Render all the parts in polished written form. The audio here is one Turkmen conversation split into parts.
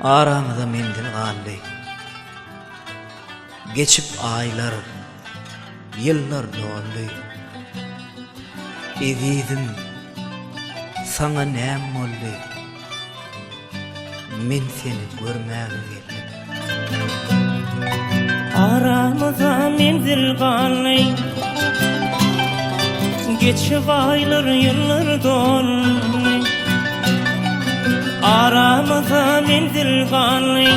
Aramyza menzil galdy. Geçip aýlar, ýyllar doldy. Ezizim, saňa näm boldy? Men seni görmäge geldim. Aramyza menzil galdy. Geçip aýlar, ýyllar doldy. Aramyza menzil galdy.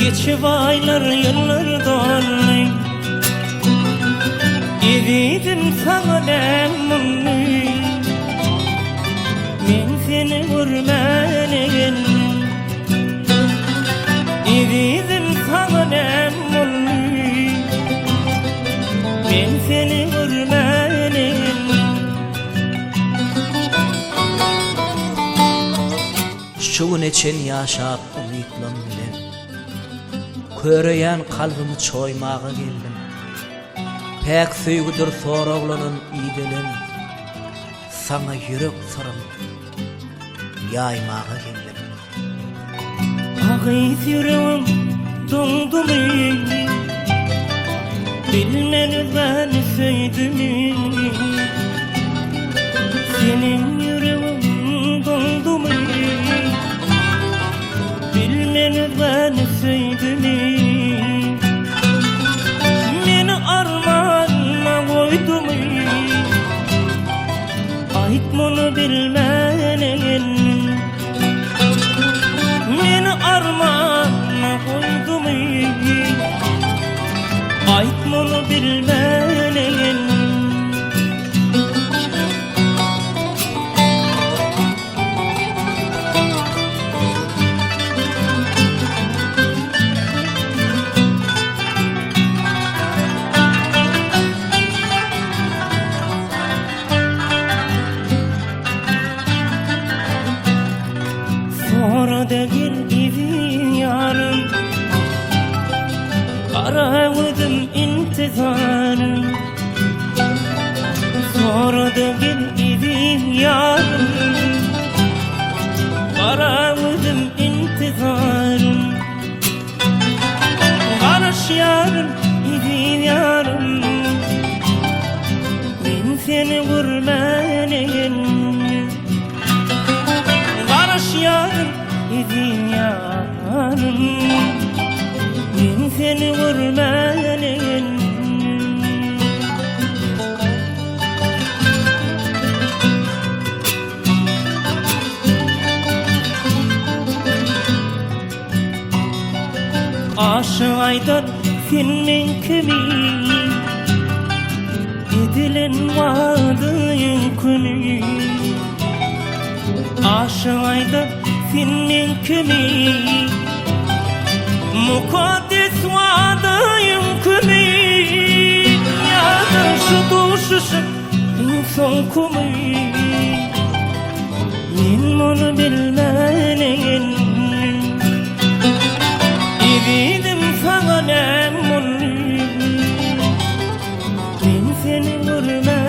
Geçip aýlar, ýyllar doldy. Ezizim saňa näm boldy? Men seni görmäne geldim. Ezizim saňa näm boldy? Men seni görmäne geldim. Şu güne çen ýaşap umytlam bilen, Köreýän kalbymy çoýmaga geldim. Päk söýgüdir soraglanan idelen, Saňa ýürek syrym ýaýmaga geldim. Agyz ýüregim doňdumy, Bilmen özgäni söýdümi. Seniň ýüregiň doňdumy, Bilmen özgäni söýdümi. Meni armanyna goýdumy, Aýt muny bilmän geldim. Meni armana goýdumy, Aýt muny bilmän geldim. Sonra da gel izin yarım Kara gözüm intizarım Sonra da gel izin yarım Kara gözüm intizarım Garaşýaryn eziz ýarym Men seni görmäne geldim Garaşýaryn eziz ýarym Men seni görmäne geldim Aşyk aýdar sen meň kimi Edilen wadaýyň küni Aşyk aýdar sen meň kimi Mukaddes wadaýyň küni Ýa-da şu duşuşyk iň soňkumy Men muny bilmän geldim. Ezizim saňa näm boldy? Men seni görmän.